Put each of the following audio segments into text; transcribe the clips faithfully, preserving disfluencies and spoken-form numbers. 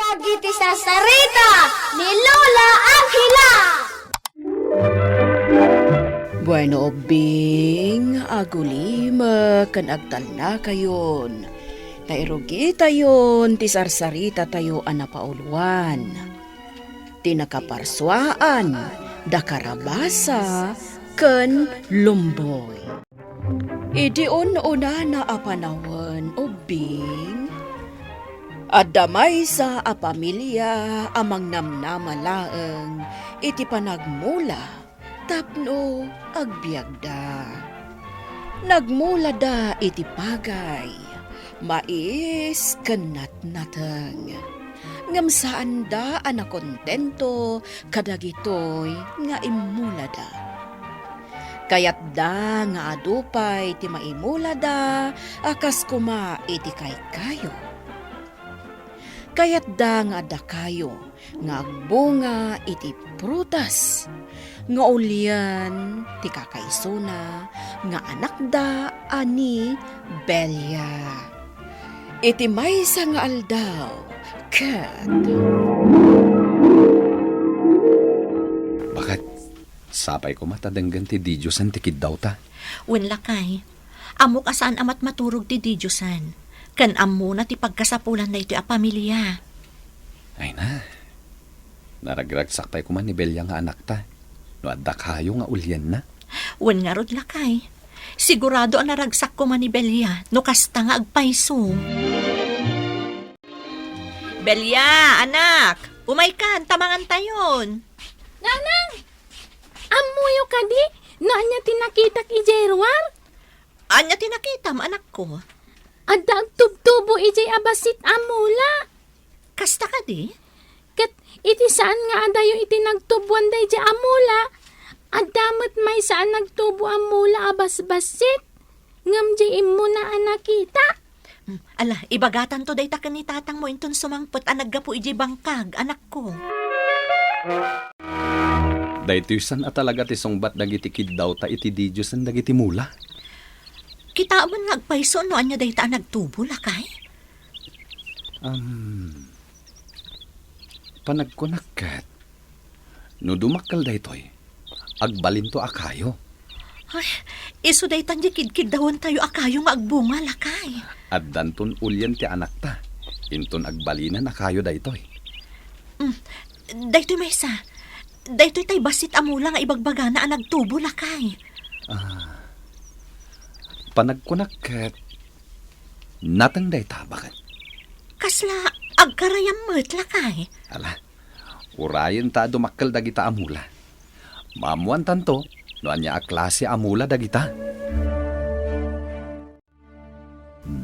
Dagiti sarsarita ni Lola Angela. Bueno, ubbing, agulimek ken agtalnakayon. Ta irugitayon ti sarsarita tayo a napauluan. Ti nakaparsuaan da Karabasa ken Lumboy. Idi un-unana a panawen, ubbing, adda maysa a pamilia a mangnamnama laeng iti panagmula tapno agbiagda. Nagmulada iti pagay, mais ken natnateng. Ngem saanda a nakontento kadagitoy nga immulada. Kayatda nga adu pay ti maimulada a kas koma iti kaykayo. Kayatda nga adda kayo nga agbunga iti prutas nga ulien ti kakaisuna nga anakda a ni Belia. Iti maysa nga aldaw, ket Bakit? Sapay koma ta denggen ti didiosen ti kiddawta. Wen, lakay. Ammok a saan a matmaturog ti didiosen. Ken ammona ti pagkasapulan daytoy a pamilia. Ay na. Naragragsak pay koma ni Belia nga anakta. No adda kayo nga ulienna. Wen ngarud, lakay. Sigurado a naragsak koma ni Belia no kasta nga agpayso. Belia, anak, umaykan ta mangantayon. Nanang! Ammoyo kadi no ania ti nakitak idiay ruar? Ania ti nakitam, anakko? Adda agtubtubo idiay a bassit a mula. Kasta kadi? Ket iti saan nga adayo iti nagtuboan daydiay a mula, adda met maysa a nagtubo a mula a basbassit, ngem diay immuna a nakita. Mm, ala, ibagatanto dayta ken ni tatangmo inton sumangpet a naggapu idiay bangkag, anakko. Daytoy saan a talaga ti sungbat dagiti kiddawta iti didiosen dagiti mula. Kitaem nga agpayso no ania dayta a nagtubo, lakay? Am, panagkunak ket, no dumakkel daytoy, agbalinto a kayo. Ay, isu daytan diay kidkiddawentayo a kayo nga agbunga, lakay. Addanton ulien ti anakta, inton agbalinan a kayo daytoy. Mm, daytoy maysa. Daytoy tay bassit a mula nga ibagbagana a nagtubo, lakay. Ah, panagkunak ket, nateng dayta, baket? Kasla agkarayam met, lakay. Ala, urayen ta a dumakkel dagita a mula. Maammoantanto no ania a klase a mula dagita.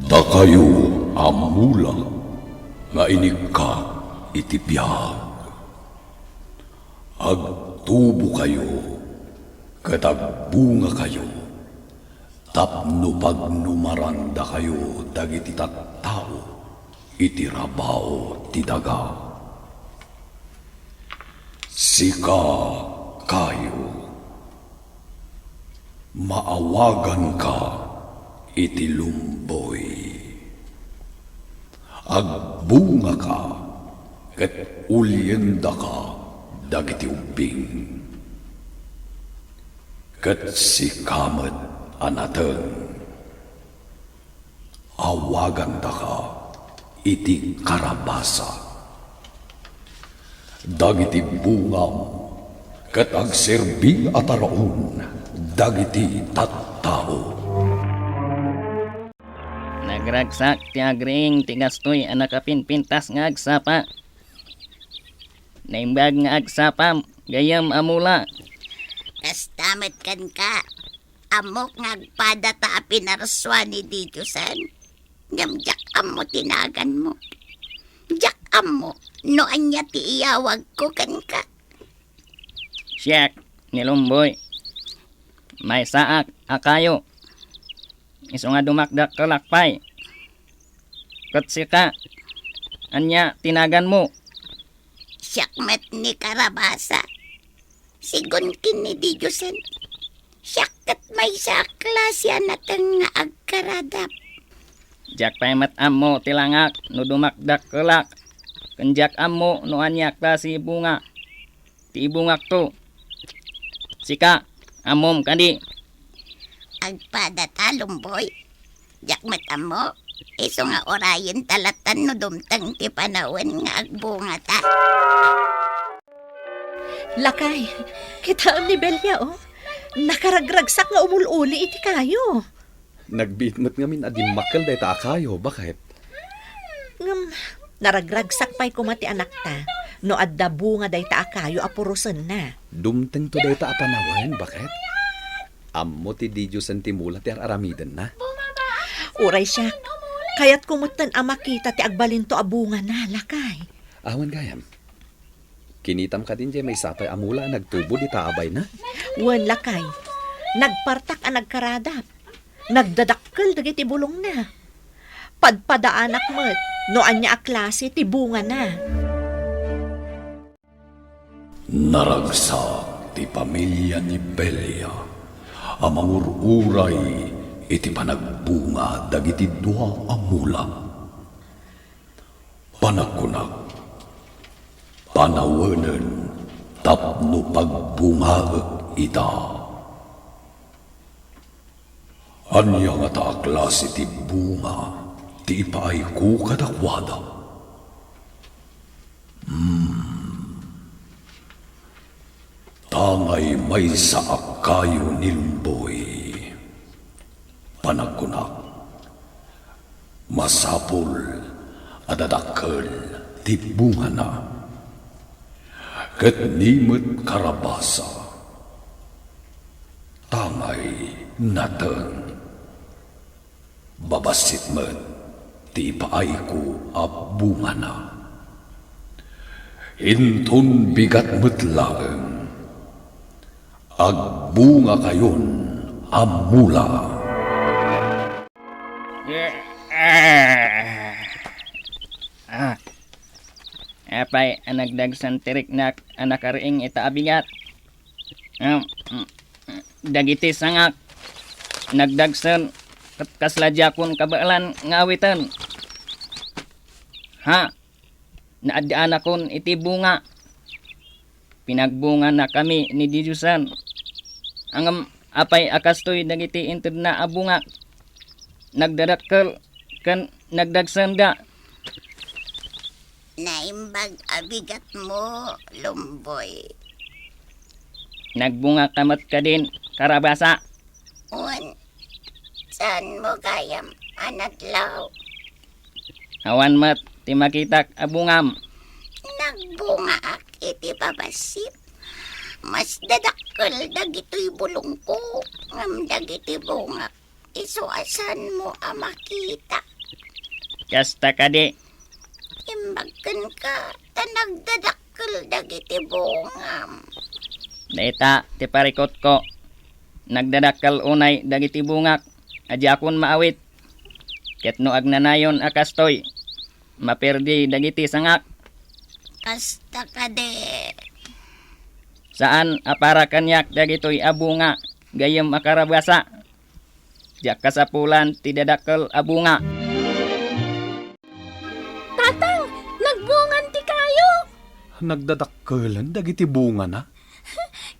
Dakayo a mula nga inikkat iti biag, agtubokayo ket agbungakayo tapno pagnumarandakayo dagiti tattao iti rabaw ti daga. Sika, kayo, maawaganka iti lumboy. Agbungaka ket uliendaka dagiti ubbing. Ket sika met a nateng, awagandaka iti karabasa. Dagiti bungam ket agserbi a taraon dagiti tattao. Nagragsak ti agriing ti kastoy a nakapinpintas nga agsapa. Naimbag nga agsapam, gayyem a mula. Kasta met kenka. Ammok nga agpadata a pinarsua ni didiosen, ngem diak ammo ti naganmo. Diak ammo no ania ti iyawagko kenka. Siak ni Lumboy. Maysaak a kayo. Isu nga dumakdakkelak pay. Ket sika, ania ti naganmo? Siak met ni Karabasa. Sigun ken ni didiosen, siak ket maysa a klase a nateng nga agkaradap. Diak pay met ammo ti langak no dumakdakkelak. Ken diak ammo no ania a klase bunga ti ibungakto. Sika, ammom kadi? Agpada ta, Lumboy. Diak met ammo. Isu nga urayen ta latan no dumteng ti panawen nga agbunga ta. Lakay, kitaem ni Belia, oh. Nakaragragsak nga umul-uli iti kayo. Nagbiit met ngamin a dimmakkel dayta a kayo, baket? Ngem, naragragsak pay koma ti anakta no adda bunga dayta a kayo a purosenna. Dumtengto dayta a panawen, baket? Ammo ti didiosen ti mula ti ar-aramidenna. Uray siak, kayatko metten a makita ti agbalinto a bungana, lakay. Awan gayam. Kinitam kadin diay maysa pay a mula a nagtubo dita a bayna? Wen, lakay. Nagpartak a nagkaradap. Nagdadakkel dagiti bulongna. Padpadaanak met no ania a klase ti bungana. Naragsak ti pamilia ni Belia a mangur-uray iti panagbunga dagiti dua a mula. Panagkunak, panawenen tapno pagbungaek ita. Ania ngata a klase ti bunga ti ipaayko kadakuada? Hmm. Tangay maysa a kayo ni Lumboy. Panagkunak, masapul a dadakkel ti bungana, ket ni met karabasa, tangay nateng. Babassit met ti ipaayko a bungana. Inton bigat met laeng, agbungakayon a mula. Ah, apay a nagdagsen ti riknak a nakariing ita a bigat? Em, mm, dagiti sangak, nagdagsen, ket kasla diakon kabaelan nga awiten. Ha? Naaddaanakon iti bunga. Pinagbunganakami ni didiosen. Ngem apay a kastoy dagiti intedna a bungak? Nagdadakkel ken nagdagsenda. Naimbag a bigatmo, Lumboy. Nagbungaka met kadin, karabasa. Wen, saanmo gayam a nadlaw? Awan met ti makitak a bungam. Nagbungaak iti babassit. Mas dadakkel dagitoy bulongko ngem dagiti bungak isu a saanmo a makita. Kasta kadi? Imbag kenka ta nagdadakkel dagiti bungam. Dayta ti parikutko. Nagdadakkel unay dagiti bungak a diakon maawit. Ket no agnanayon a kastoy, maperdi dagiti sangak. Kasta kadi? Saan a para kaniak dagitoy a bunga gayyem a karabasa. Diak kasapulan ti dadakkel a bunga. Tatang, nagbungan ti kayo! Nagdadakkelen dagiti bungana?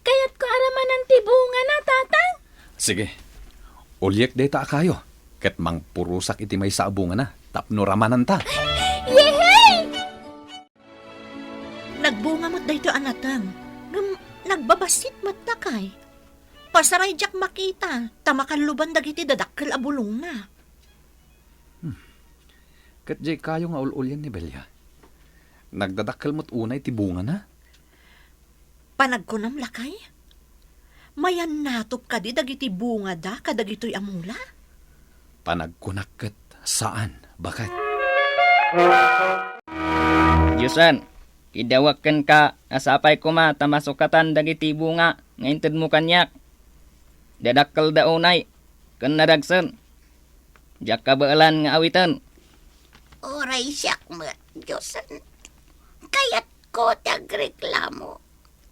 Kayatko a ramanan ti bungana, Tatang. Sige. Uliek dayta a kayo, ket mangpurosak iti maysa a bungana tapno ramananta. Yehey! Nagbunga met daytoy a nateng, ngem nagbabassit met, lakay. Pasaray diak makita, ta makalluban dagiti dadakkel a bulongna. Hmm. Ket diay kayo nga ul-ulian ni Belia. Nagdadakkel met unay ti bungana. Panagkunam, lakay? Mayannatop kadi dagiti bungada kadagitoy a mula? Panagkunak ket saan, baket. Diosen, idawek kenka a sapay koma ta masukatan dagiti bunga nga intedmo kaniak. Dadakkelda unay, ken nadagsen. Diak kabaelan nga awiten. Uray siak met, Diosen. Kayatko ti agreklamo.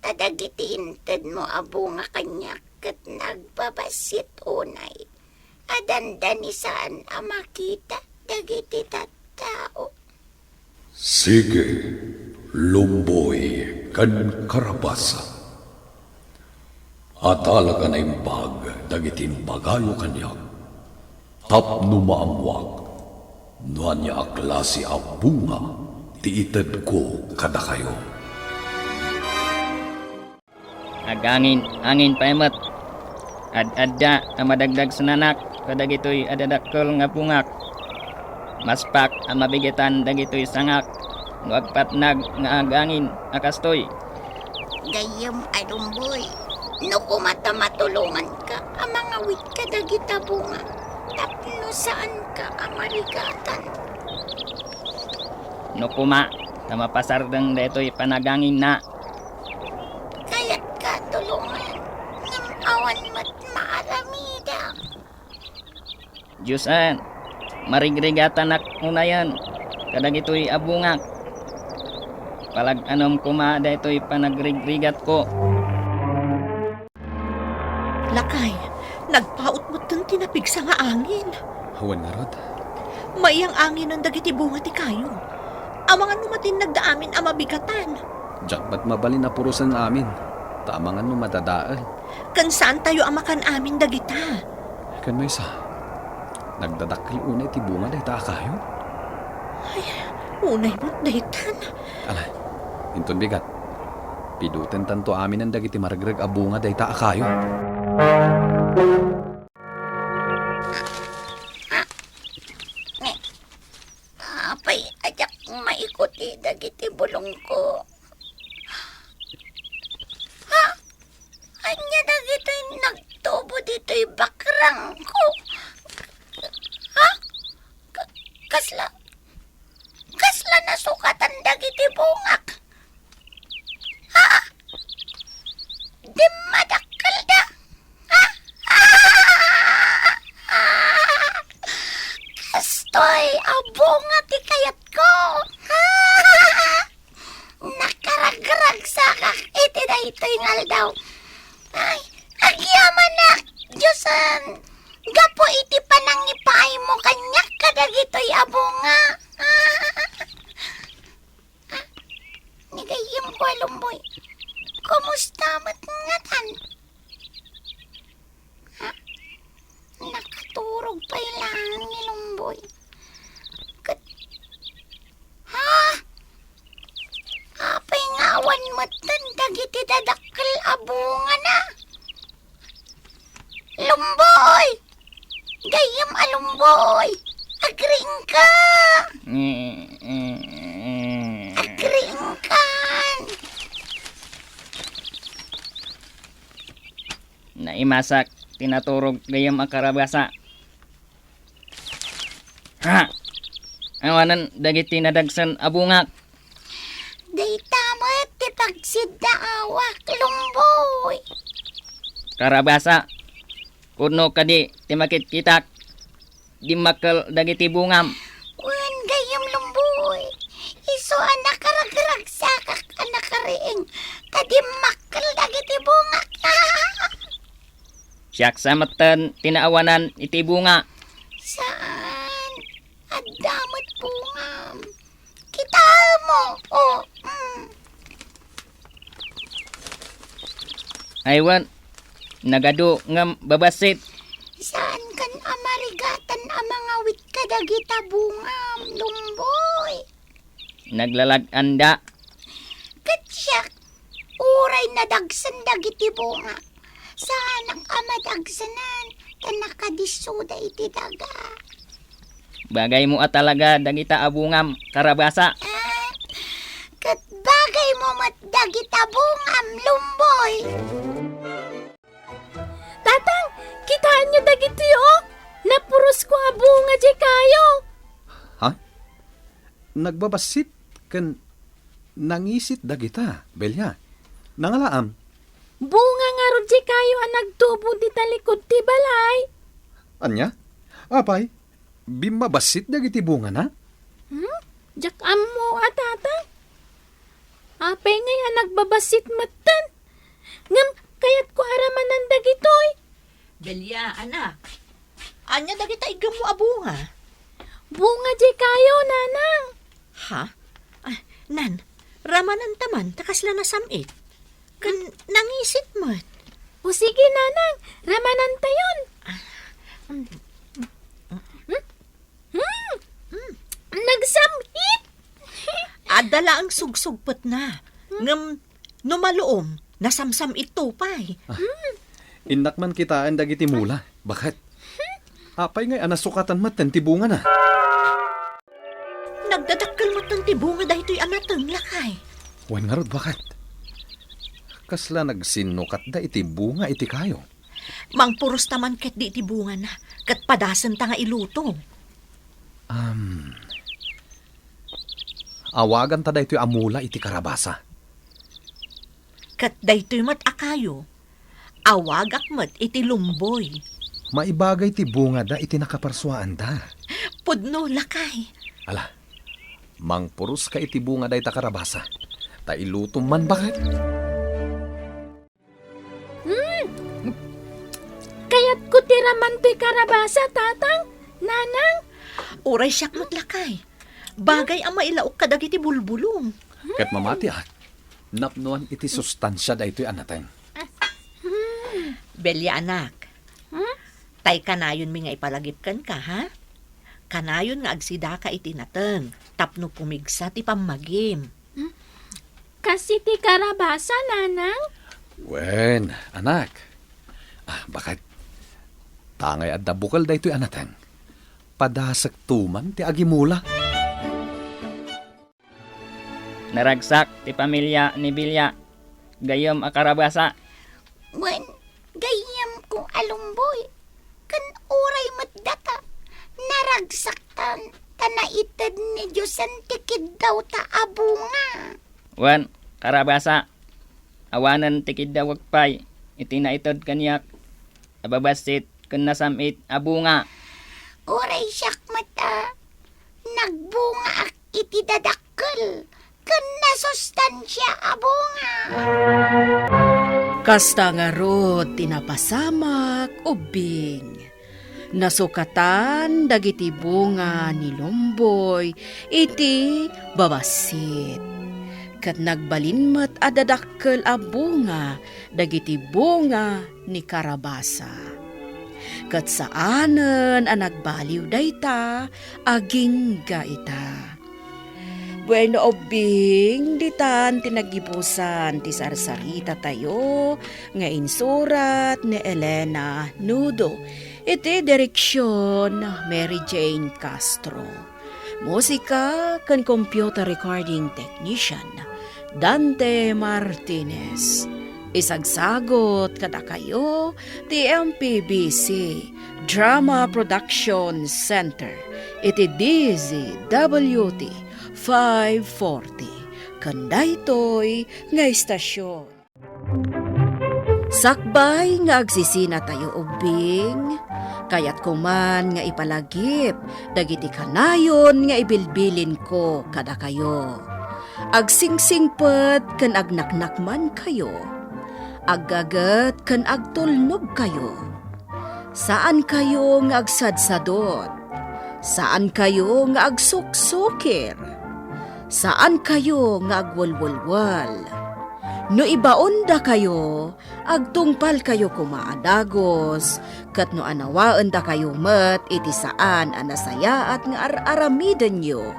Ta dagiti intedmo a bunga kaniak ket nagbabassit unay a dandani saan a makita dagiti tattao. Sige, Lumboy ken Karabasa. Adalak a naimbag dagiti imbagayo kaniak, tapno maammoak no ania a klase a bunga ti itedko kadakayo. Agangin-angin pay met. Ad-adda a madagdagsenanak kadagitoy a dadakkel nga bungak. Maspak a mabigatan dagitoy sangak no agpatnag nga agangin a kastoy. Gayyem a Lumboy, no koma ta matulonganka a mangawit kadagita bunga tapno saanka a marigatan. No koma ta mapasardeng daytoy panaganginna. Kayatka tulongan, ngem awan met maaramidek. Diosen, marigrigatanak unayen kadagitoy a bungak. Palag-anem koma daytoy panagrigrigatko. Lakay, nagpaut metten ti napigsa nga angin. Wen ngarud. Maiyang anginen dagiti bunga ti kayo. Amangan no matinnagda amin a mabigatan. Diak met mabalin a purosen amin, ta amangan no madadael. Ken saantayo a makan amin dagita. Ken maysa, nagdadakkel unay ti bunga dayta a kayo? Ay, unay met daytan. Ala, inton bigat, pidutentanto aminen dagiti maregreg a bunga dayta a kayo. Apay a diak maikuti dagiti bulongko? Ha? Ania dagitoy nagtubo ditoy bakrangko? Ha? Ka-, kasla, kasla nasukatan dagiti bungak? Ha? Dimmadakkelda? Ha? Kastoy a bunga ti kayatko. Nakaragragsakak iti daytoy nga aldaw. Ay, agyamanak, Diosen, gapu iti panangipaaymo kaniak kadagitoy a bunga. Ah, ni gayyemko a Lumboy, kumusta met ngatan? Ha? Nakaturog pay laeng ni Lumboy. Ket, ha? Apay nga awan metten dagiti dadakkel a bungana? Lumboy! Gayyem a Lumboy! Agriingka! Agriingkan! Naimasak ti naturog gayyem a karabasa. Ha! Awanen dagiti nadagsen a bungak. Dayta met ti pagsiddaawak, Lumboy. Karabasa, kuno kadi ti makitkitak? Dimmakkel dagiti bungam. Wen, gayyem, Lumboy. Isu a nakaragragsakak a nakariing ta dimmakkel dagiti bungak. Siak sa metten ti naawanan iti bunga. Saan? Adda met bungam. Kitaem, o. Mm. Ay wen, nagadu ngem babassit. Saankan a marigatan a mangawit kadagita bungam, Lumboy? Naglalag-anda. Ket siak, uray nadagsen dagiti bunga, saanak a madagsenan ta nakadissoda iti daga. Bagaymo a talaga dagita a bungam, Karabasa. Ah, ket bagaymo met dagita bungam, Lumboy. Tatang, kitaenyo dagitoy, o? Napurosko a bunga diay kayo. Ha? Nagbabassit ken nangisit dagita, Belia. Nangalaam? Bunga ngarud diay kayo a nagtubo dita likud ti balay. Ania? Apay, bimmabassit dagiti bungana? Hmm? Diak ammo a, Tatang. Apay ngay a nagbabassit metten? Ngem kayatko a ramanan dagitoy. Belia, anak. Ania dagita iggemmo a bunga? Bunga diay kayo, Nanang. Ha? Nan, ramananta man ta kasla nasam-it. Ken nangisit met. O sige, Nanang, ramanantayon. Hmm? Hmm? Nagsam-it? Adda laeng sugsugpetna. Ngem no maluom, nasamsam-itto pay. Innak man kitaen dagiti mula. Baket? Apay ngay a nasukatan metten ti bungana? Nagdadakkel metten ti bunga daytoy a nateng, lakay. Wen ngarud, baket? Kasla nagsinnukatda iti bunga iti kayo. Mangpurosta man ketdi iti bungana, ket padasenta nga iluto. Am, awaganta daytoy a mula iti karabasa. Ket daytoy met a kayo, awagak met iti lumboy. Maibagay ti bungada iti nakaparsuaanda. Pudno, lakay. Ala, mangpuroska iti bunga dayta karabasa. Ta ilutom man, baket? Hmm. Kayatko ti raman toy karabasa, Tatang, Nanang. Uray siak met, lakay. Bagay a mailaok kadagiti bulbulong. Ket mamatiak, napnoan iti sustansia daytoy a nateng. Belia, anak. Hmm? Tay kanayonmi nga ipalagip kenka, ha? Kanayon nga agsidaka iti nateng tapno pumigsa ti pammagim. Hmm? Kas iti karabasa, Nanang? Wen, anak. Ah, baket? Tangay adda bukel daytoy a nateng. Padasekto man ti agimula. Naragsak ti pamilia ni Bilia. Gayyem a karabasa. Wen, gayyemko a lumboy. Ken uray met data, naragsaktan ta naited ni Diosen ti kiddawta a bunga. Wen, karabasa, awanen ti kiddawek pay iti naited kaniak a babassit ken nasam-it a bunga. Uray siak met a nagbungaak iti dadakkel ken nasustansia a bunga. Kasta ngarud ti napasamak, ubbing. Nasukatan dagiti bunga ni Lumboy iti babassit. Ket nagbalin met a dadakkel a bunga dagiti bunga ni Karabasa. Ket saanen a nagbaliw dayta, agingga ita. Bueno, ubbing, ditan ti naggibusan ti sarsarita tayo nga insurat ni Elena Nudo, iti direksyon Mary Jane Castro. Musika ken computer recording technician, Dante Martinez. Isagsagot kadakayo ti M P B C Drama Production Center iti D Z W T five forty. Ken daytoy nga istasyon. Sakbay nga agsisinatayo ubbing, kayatko man nga ipalagip dagiti kanayon nga ibilbilinko kadakayo. Agsingsingpet ken agnaknakmankayo. Aggaget ken agtulnogkayo. Saankayo nga agsadsadot. Saankayo nga agsuksukir. Saankayo nga agwelwelwel. No ibaondakayo, agtungpalkayo koma a dagus, ket no anawaendakayo met iti saan a nasayaat nga ar-aramidenyo,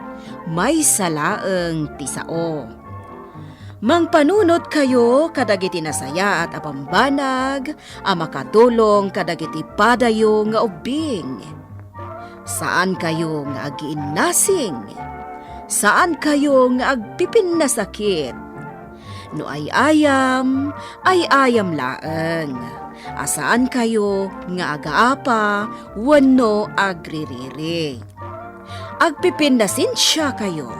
maysa laeng ti sao. Mangpanunotkayo kadagiti nasayaat a bambanag a makatulong kadagiti padayo nga ubbing. Saankayo nga agiinnasing. Saankayo nga agpipinnasakit. No ay-ayam, ay-ayam laeng, a saankayo nga agaapa wenno agririri. Agpipinnasensiakayo,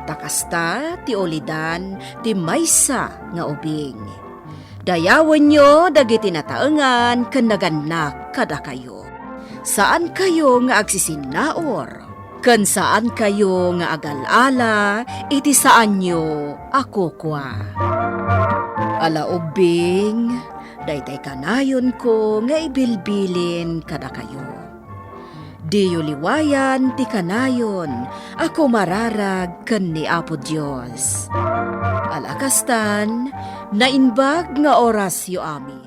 ta kasta ti ulidan ti maysa nga ubing. Dayawenyo dagiti nataengan ken nagannak kadakayo. Saankayo nga agsisinnaur, ken saankayo nga agal-ala iti saanyo a kukua. Ala ubbing, daytay kanayonko nga ibilbilin kadakayo. Diyo liwayan ti kanayon a kumararag ken ni Apo Dios. Ala kastan, naimbag nga orasyo amin.